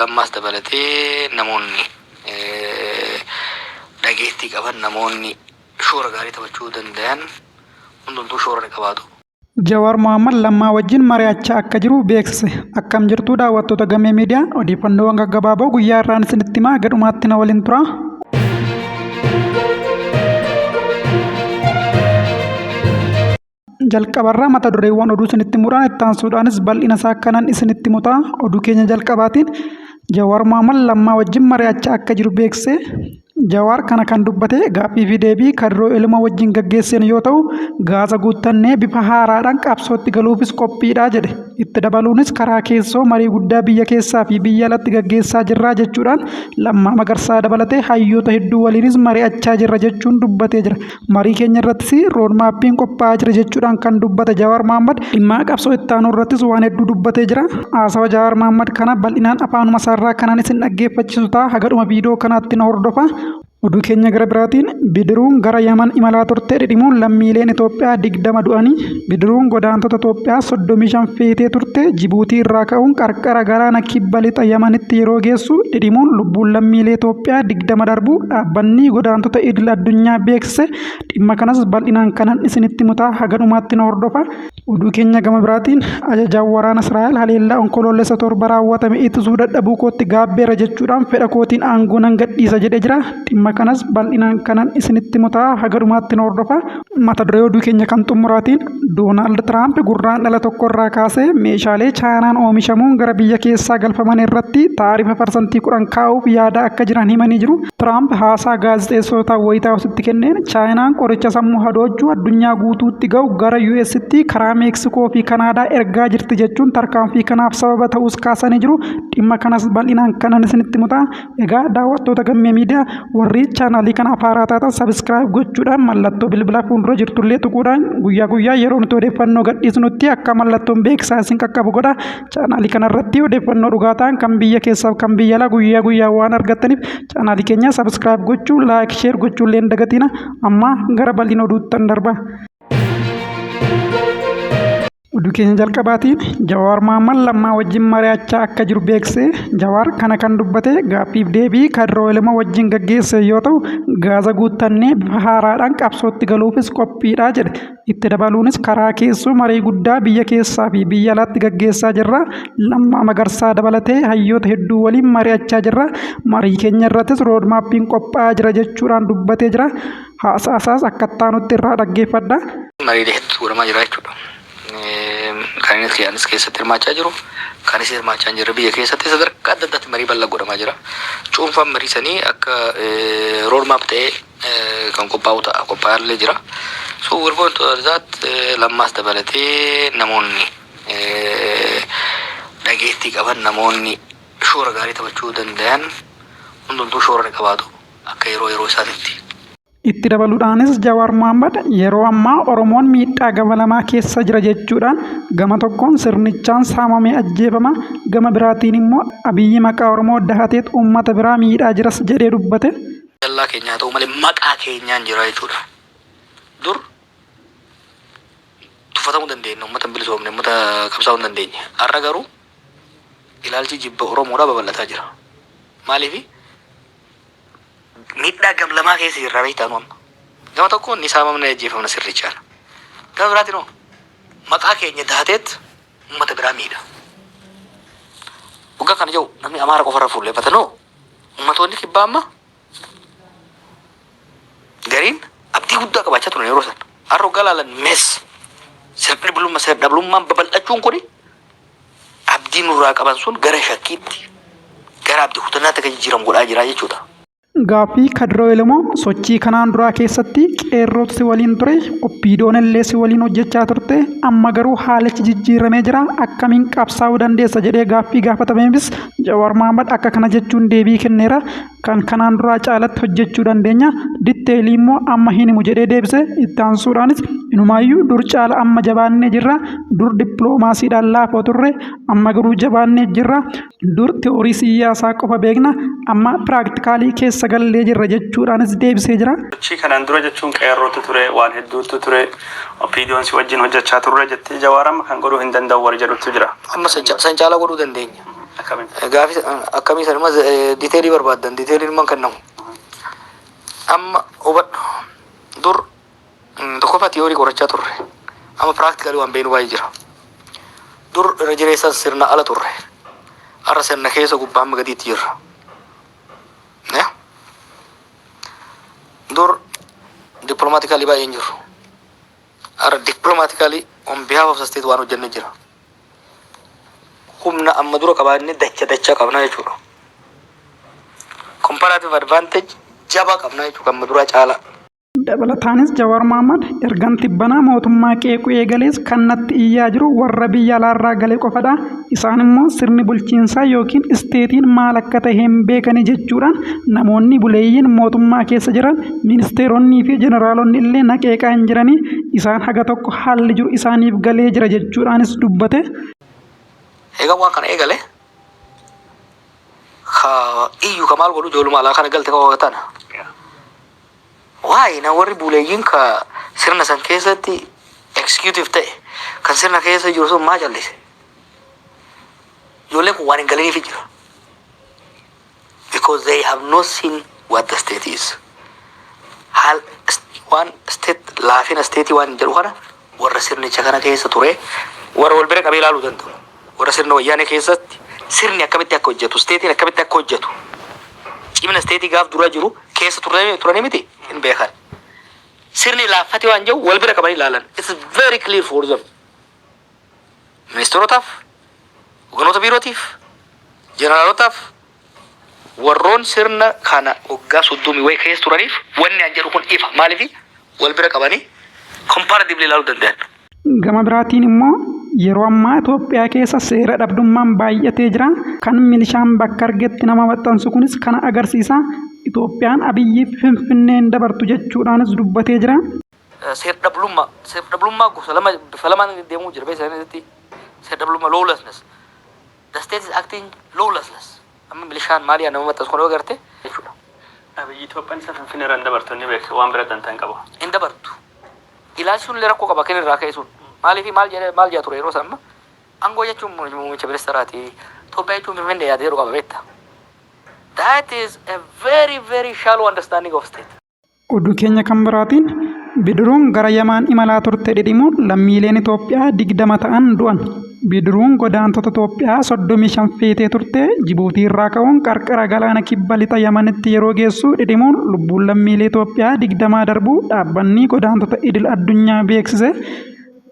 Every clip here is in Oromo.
Lammaas dabalatee namoonni dhageettii qaban, namoonni shoora gaarii taphachuu dandayan hundumtuu shoora ni qabaatu. Jawaar Mohammad Lammaa wajjin mari'achaa akka jiru beeksise. Akkam jirtu daawwattoota Gammee Miidiyaa, odeeffannoowwan gaggabaaboo guyyaa irraan isinitti himaa, gadhumaatti na waliin tura. Jalqabarraa mata dureewwan oduu isinitti himuudhaan, itti aansuudhaanis bal'ina isaa kanan isinitti himu ta'a. Oduu keenya jalqabaatiin Jawaar Mohammad Lammaa wajjin mari'achaa akka jiru beeksise. Jawaar kana kan dubbate gaaffii fi deebii Kadiroo Elmoo wajjin gaggeesseen yoo ta'u, gaaza guuttannee bifa haaraadhaan qabsootti galuufis qophiidha jedhe. Itti dabaluunis karaa keessoo marii guddaa biyya keessaa fi biyya alatti gaggeessaa jirra jechuudhaan Lammaa Magarsaa dabalatee hayyoota hedduu waliinis mari'achaa jirra jechuun dubbatee jira. Marii keenya irrattis roodmaappiin qophaa'aa jira jechuudhaan kan dubbate Jawaar Mohammad dhimma qabsoo itti aanu irrattis waan hedduu dubbatee jira. Haasawa Jawaar Mohammad kana bal'inaan afaanuma isaarraa kanan isin dhaggeeffachiisu ta'a. Haga dhuma viidiyoo kanaatti na hordofa. Oduu keenya gara biraatiin bidiruun gara Yaman imalaa turte dhidhimuun lammiileen Itoophiyaa 20 du'anii. Bidiruun godaantota Itoophiyaa 35 feetee turte Jibuutii irraa ka'uun qarqara galaana kibba lixa Yamanitti yeroo geessu dhidhimuun lubbuun lammiilee Itoophiyaa 20 darbuu dhaabbanni godaantota idil addunyaa beeksise. Dhimma kanas bal'inaan kanan isinitti himu ta'a, haga dhumaatti na hordofa. Oduu keenya gama biraatiin ajajaan waraana Israa'el haleellaa Onkoloolessa 7 raawwatame ittisuu dadhabuu kootti gaabbeera jechuudhaan fedha kootiin aangoo nan gadhiisa jedhee jira. Dhimma kanas bal'inaan kanan isinitti himu ta'a, haga dhumaatti na hordofa. Mata duree oduu keenya kan xumuraatiin Doonaald Tiraamp Gurraandhala 1 irraa kaasee meeshaalee Chaayinaan oomishamuun gara biyya keessaa galfaman irratti taarifa parsantii 10 kaa'uuf yaadaa akka jiran himanii jiru. Tiraamp haasaa gaazexeessootaaf Waayit Haawusitti kenneen Chaayinaan qoricha sammuu hadoochuu addunyaa guutuutti ga'u gara US'tti karaa Meeksikoo fi Kanaadaa ergaa jirti jechuun tarkaanfii kanaaf sababa ta'uus kaasanii jiru. Dhimma kanas bal'inaan kanan isinitti himu ta'a. Egaa daawwattoota Gammee Miidiyaa, warri chaanaalii kanaaf haaraa taatan subscribe gochuudhaan mallattoo bilbilaa fuuldura jirtullee tuquudhaan guyyaa guyyaa yeroo nuti odeeffannoo gadhiisnutti akka mallattoon beeksisaa isin qaqqabu godha. Chaanaalii kanarratti odeeffannoo dhugaa ta'an kan biyya keessaaf kan biyya alaa guyyaa guyyaa waan argattaniif chaanaalii keenya subscribe gochuu, like, share gochuu illee hin dagatina. Amma gara bal'ina oduuttan darba. Oduu keenya jalqabaatiin Jawaar Mohammad Lammaa wajjin mari'achaa akka jiru beeksise. Jawaar kana kan dubbate gaaffiif deebii Kadiroo Elemoo wajjin gaggeesse yoo ta'u, gaaza guuttannee bifa haaraadhaan qabsootti galuufis qophiidha jedhe. Itti dabaluunis karaa keessoo marii guddaa biyya keessaa fi biyya alaatti gaggeessaa jirra. Lammaa Magarsaa dabalatee hayyoota hedduu waliin mari'achaa jirra. Marii keenya irrattis roodmaappiin qophaa'aa jira jechuudhaan dubbatee jira. Haasaa isaas akka itti aanutti irraa dhaggeeffadha. Mariilee hedduutu godhamaa jira jechuudha. Kan innis anis keessatti hirmaachaa jiru, kan isin hirmaachaa hin jirre biyya keessatti sadarkaa adda addaatti marii bal'aa godhamaa jira. Cuunfaan marii sanii akka roadmap ta'ee kan qophaa'u ta'a. Qophaa'aa jira. So we're going to that. Lammaas dabalatee namoonni dhageettii qaban, namoonni shoora gaarii taphachuu dandayan hundumtuu shoora ni qabaatu akka yeroo yeroo isaatitti. Itti dabaluudhaanis Jawaar Mohammad yeroo ammaa Oromoon miidhaa gama lamaa keessa jira jechuudhaan gama tokkoon sirnichaan saamamee ajjeefama, gama biraatiin immoo Abiyyi maqaa Oromoo dahateet uummata biraa miidhaa jiras jedhee dubbate. Dallaa keenya haa ta'u malee maqaa keenyaan jira jechuudha. Dur tuffatamuu dandeenya, uummata hin bilisoomne, uummata qabsaa'uu hin dandeenye. Har'a garuu ilaalchi jibba Oromoodhaa babal'ataa jira. Maaliif? Miidhaa gam lamaa keessa jirra beektaa nu amma. Gama tokkoon ni saamamna, ajjeefamna sirrichaan. Gama biraatiin hoo maqaa keenya dahateet uummata biraa miidha. Waggaa kana jiru namni Amaara qofarra fuulleffata noo uummatoonni kibbaa amma gariin abdii guddaa qabaachaa turan yeroo sana. Har'a waggaa laalan mees sirni bulummaa seer-dhablummaan babal'achuun kuni abdii nurraa qaban sun gara shakkiitti, gara abdii kutannaatti akka jijjiiramu godhaa jira jechuudha. Gaaffii Kadiroo Elemoo sochii kanaan duraa keessatti qeerrootu si waliin ture, OPDOn illee si waliin hojjechaa turte, amma garuu haalichi jijjiiramee jira, akkamiin qabsaa'uu dandeessa jedhee gaaffii gaafatameefis Jawaar Mohammad akka kana jechuun deebii kenneera. Kan kanaan duraa caalatti hojjechuu dandeenya, ditteelii immoo amma hin himu jedhee deebise. Itti aansuudhaanis inumaayyuu dur caala amma jabaannee jirra, dur dippiloomaasiidhaan laafoo turre, amma garuu jabaannee jirra, dur teoorii siyaasaa qofa beekna, amma piraaktikaalii keessa gallee jirra jechuudhaanis deebisee jira. Sochii kanaan dura jechuun qeerrootu ture, waan hedduutu ture, OPDOn si wajjin hojjechaa turre jettee, Jawaar amma kan godhuu hin danda'u warri jedhutu jira. Amma san caalaa godhuu dandeenya. Akkamiin? Gaafii akkamii sanuma detail barbaaddan, detailiin immoo kennamu. Amma hubadhu, dur tokkoffaa theory qorachaa turre. Amma practically waan beeknu baay'ee jira. Dur irra jireessaan sirna ala turre. Har'a sirna keessa gubbaa hamma gadiitti jirra. Dur diplomatically baay'ee hin jirru. Har'a diplomatically on behalf of the state waan hojjennee jira. Humna amma dura qabaanne dacha dacha qabna jechuudha. Comparative advantage jabaa qabna jechuudha amma dura caala. Dabalataanis Jawaar Mohammad ergan tibbanaa mootummaa qeequu eegalees kan natti iyyaa jiru warra biyya alaarraa gale qofadha. Isaan immoo sirni bulchiinsaa yookiin stateiin maal akka ta'e hin beekani jechuudhaan namoonni buleeyyiin mootummaa keessa jiran, ministeeronnii fi jeneraalonni illee na qeeqaa hin jiranii, isaan haga tokko haalli jiru isaaniif galee jira jechuudhaanis dubbate. Egaa waan kana eegale ka iyyu ka maal godhu ijoolluma alaa kana galte ka tana. Waa'ee na warri buleeyyiin ka sirna san keessatti executive ta'e kan sirna keessa jiru sun maa callise? Ijoolleen kun waan hin galiniif jira. Because they have not seen what the state is. Haal waan state, laafina state waan jedhu kana warra sirnicha kana keessa ture, warra wal bira qabee ilaaluu danda'u. Warra sirna Wayyaanee keessatti sirni akkamitti akka hojjetu, stateiin akkamitti akka hojjetu, cimina state gaaf dura jiru keessa turanii miti hin beekan. Sirni laaffate waan jiru wal bira qabanii ilaalan. It's very clear for them. Ministeerotaaf, hogganoota biirootiif, jeneraalotaaf, warroon sirna kana waggaa 30 wayii keessa turaniif wanni an jedhu kun ifa. Maaliif wal bira qabanii comparatively ilaaluu danda'an. Gama biraatiin immoo yeroo ammaa Itoophiyaa keessa seera dhabdummaan baay'atee jira. Kan milishaan bakka argetti nama maxxansu kunis kana agarsiisa. Itoophiyaan Abiyyiif Finfinneen dabartu jechuudhaanis dubbatee jira. Seer dhablummaa gosa lama, bifa lamaan deemuu jira beeksisa. Seer dhablummaa, lawlessness. The state is acting lawlessness. Amma milishaan maali nama maxxansu kana agarte jechuudha. Abiyyi Itoophiyaan isa Finfinnee irra hin dabartu inni beeka, waan bira dantaa hin qabu. Hin dabartu. Ilaalchi sun illee rakkoo qaba kan irraa ka'e sun. Maaliif maal jedhee maal jedha ture yeroo sana? Aangoo jechuun muummicha ministeeraati. Itoophiyaa jechuun Finfinnee yaada jedhu qaba beekta. That is a very, very shallow understanding of state. Oduu keenya kan biraatiin bidiruun gara Yamaan imalaa turte dhidhimuun lammiileen Itoophiyaa 20 ta'an du'an. Bidiruun godaantota Itoophiyaa 35 feetee turte Jibuutii irraa ka'uun qarqara galaana kibba lixa Yamanitti yeroo geessu dhidhimuun lubbuun lammiilee Itoophiyaa 20 darbuu dhaabbanni godaantota idil addunyaa beeksise.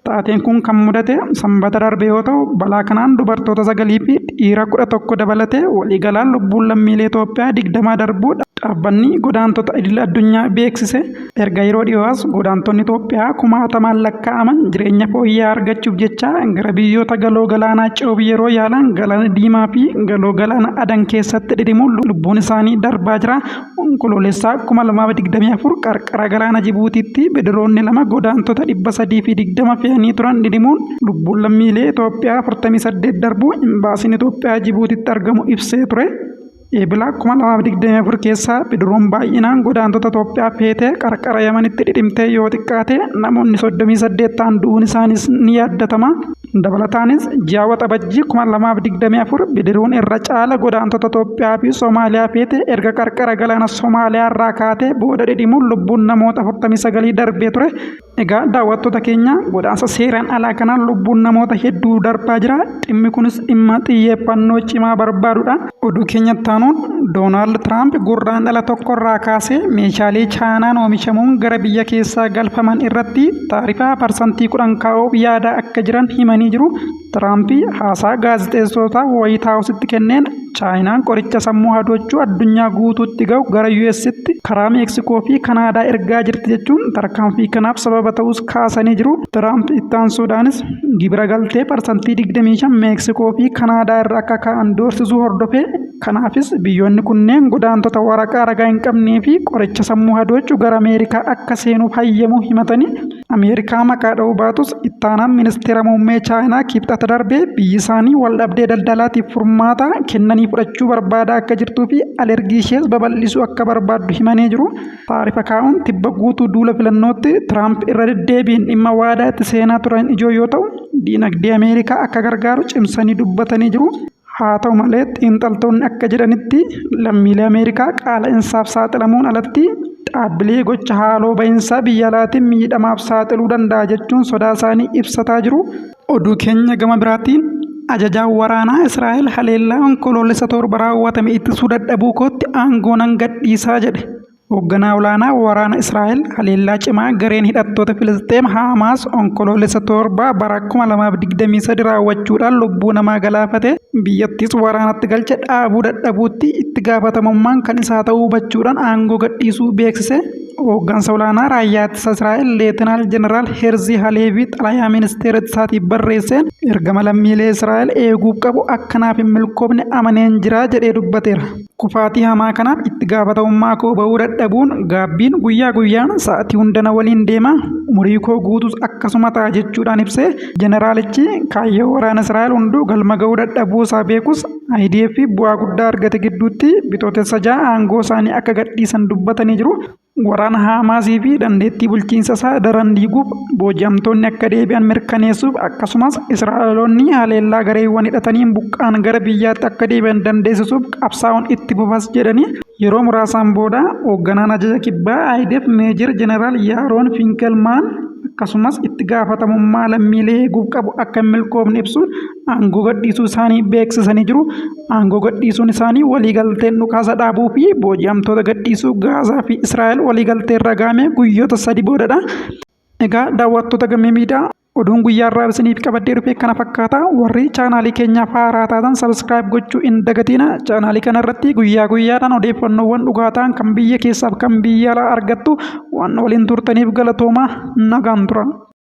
Taateen kun kan mudate Sanbata darbe yoo ta'u, balaa kanaan dubartoota sagalii fi dhiira 11 dabalatee waliigalaan lubbuun lammiilee Itoophiyaa 20 darbuu dhaabbanni godaantota idil addunyaa beeksise. Erga yeroo dhiyooas godaantonni Itoophiyaa kumaatamaan lakkaa'aman jireenya fooyya'aa argachuuf jecha gara biyyoota galoo galaanaa ce'uuf yeroo yaalan Galaana Diimaa fi galoo galaana Adan keessatti dhidhimuun lubbuun isaanii darbaa jira. Onkoloolessaa 2024 qarqara galaana Jibuutiitti bidiroonni lama godaantota 320 fe'anii turan dhidhimuun lubbuun lammiilee Itoophiyaa 48 darbuu imbaasiin Itoophiyaa Jibuutitti argamu ibsee ture. Eebila 2024 keessa bidiruun baay'inaan godaantota Itoophiyaa feetee qarqara Yamanitti dhidhimtee yoo xiqqaate namoonni 38 ta'an du'uun isaanis ni yaaddatama. Dabalataanis ji'a Waxabajjii 2024 bidiruun irra caala godaantota Itoophiyaa fi Somaaliyaa feete erga qarqara galaana Somaaliyaa irraa kaatee booda dhidhimuun lubbuun namoota 49 darbee ture. Egaa daawwattoota keenya, godaansa seeraan alaa kanaan lubbuun namoota hedduu darbaa jira. Dhimmi kunis dhimma xiyyeeffannoo cimaa barbaadudha. Oduu keenyatti aanuun Doonaald Tiraamp Gurraandhala 1 irraa kaasee meeshaalee Chaayinaan oomishamuun gara biyya keessaa galfaman irratti taarifaa 10% kaa'uuf yaada akka jiran himanii jiru. Tiraamp haasaa gaazexeessootaa Waayit Haawusitti kenneen Chaayinaan qoricha sammuu hadochuu addunyaa guutuutti ga'u gara US'tti karaa Meeksikoo fi Kanaadaa ergaa jirti jechuun tarkaanfii kanaaf sababa ta'us kaasanii jiru. Tiraamp itti aansuudhaanis gibira galtee 25% Meeksikoo fi Kanaadaa irra akka ka'an doorsisuu hordofee, kanaafis biyyoonni kunneen godaantota waraqaa ragaa hin qabnee fi qoricha sammuu hadochuu gara Ameerikaa akka seenuuf hayyamuu himatanii. Ameerikaa maqaa dha'uu baatus, ittaanaan ministeera muummee Chaayinaa Kibxata darbee biyyi isaanii waldhabdee daldalaatiif furmaata kennanii fudhachuu barbaadaa akka jirtuu fi alergii ishees babal'isuu akka barbaaddu himanii jiru. Taarifa kaa'uun tibba guutuu duula filannootti Tiraamp irra deddeebiin dhimma waadaa itti seenaa turan ijoo yoo ta'u, diinagdee Ameerikaa akka gargaaru cimsanii dubbatanii jiru. Haa ta'u malee, xiinxaltoonni akka jedhanitti lammiilee Ameerikaa qaala'insaaf saaxilamuun alatti dhaabbilee gocha haaloo bahinsaa biyya alaatiin miidhamaaf saaxiluu danda'a jechuun sodaa isaanii ibsataa jiru. Oduu keenya gama biraatiin, ajajaan waraanaa Israa'el haleellaa Onkoloolessa 7 raawwatame ittisuu dadhabuu kootti aangoo nan gadhiisaa jedhe. Hoogganaa olaanaa waraana Israa'el haleellaa cimaa gareen hidhattoota Filisxeem Haamaas Onkoloolessa 7 bara 2023 raawwachuudhaan lubbuu namaa galaafate, biyyattiis waraanatti galche dhaabuu dadhabuutti itti gaafatamummaan kan isaa ta'uu hubachuudhaan aangoo gadhiisuu beeksise. Hooggansa olaanaa raayyaa ittisa Israa'el Leetinaal Jeneraal Herzii Haleevii xalayaa ministeera ittisaatiif barreesseen, ergama lammiilee Israa'el eeguuf qabu akkanaaf hin milkoofne amaneen jira jedhee dubbateera. Kufaatii hamaa kanaaf itti gaafatamummaa koo bahuu dadhabuun gaabbiin guyyaa guyyaan sa'atii hunda na waliin deema, umurii koo guutus akkasuma ta'a jechuudhaan ibsee. Jeneraalichi kaayyoo waraana Israa'el hunduu galma ga'uu dadhabuu isaa beekus, IDF bu'aa guddaa argate gidduutti Bitootessa 6 aangoo isaanii akka gadhiisan dubbatanii jiru. Waraana Haamaasii fi dandeettii bulchiinsa isaa daran diiguuf, booji'amtoonni akka deebi'an mirkaneessuuf, akkasumas Israa'eloonni haleellaa gareewwan hidhataniin buqqa'an gara biyyaatti akka deebi'an dandeessisuuf qabsaa'uun itti fufas jedhanii. Yeroo muraasaan booda hoogganaan ajaja kibbaa IDF Meejer Jeneraal Yaaroon Finkelmaan akkasumas itti gaafatamummaa lammiilee eeguuf qabu akka hin milkoofne ibsuun aangoo gadhiisuu isaanii beeksisanii jiru. Aangoo gadhiisuun isaanii waliigalteen dhukaasa dhaabuu fi booji'amtoota gadhiisuu Gaazaa fi Israa'el waliigaltee irra gahame guyyoota 3 boodadha. Egaa daawwattoota Gammee Miidiyaa, oduun guyyaa irraa isiniif qabadhee dhufe kana fakkaata. Warri chaanaalii keenyaaf haaraa taatan subscribe gochuu hin dagatina. Chaanaalii kana irratti guyyaa guyyaadhaan odeeffannoowwan dhugaa ta'an kan biyya keessaaf kan biyya alaa argattu. Waan waliin turtaniif galatooma, nagaan tura.